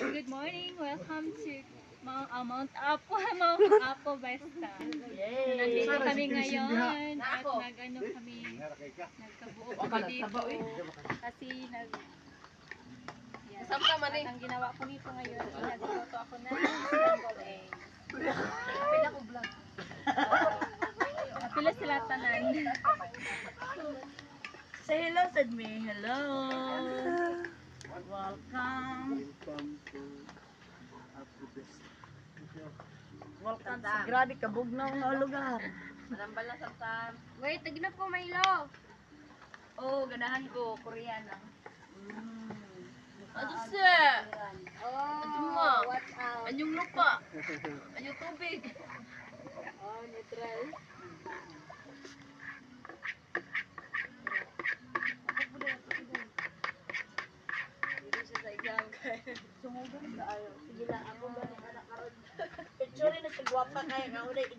Good morning. Welcome to Mount Apo, Mount Apo Vesta. Nandito kami ngayon at nag-ano kami, nagkabuo kami dito kasi nag yan. At ang ginawa ko nito ngayon ay nagluto ako ng scrambled eggs. Pila ko vlog. Pila sila tanan. Say hello, said me. Hello. Welcome. Welcome to Apo Best. Welcome sa grabe kabugnaw nga lugar. Wait, tagnap ko Milo. Oh, ganahan ko Koreana. Ano siya? Oh, Ajuma. watch out. Anyong lupa? Anyong tubig? Oh, neutral. Dili siya sa exam kay. Sumugan ka ayo. Sige lang ako gani anak karon. Picture na si gwapa kay nga unay.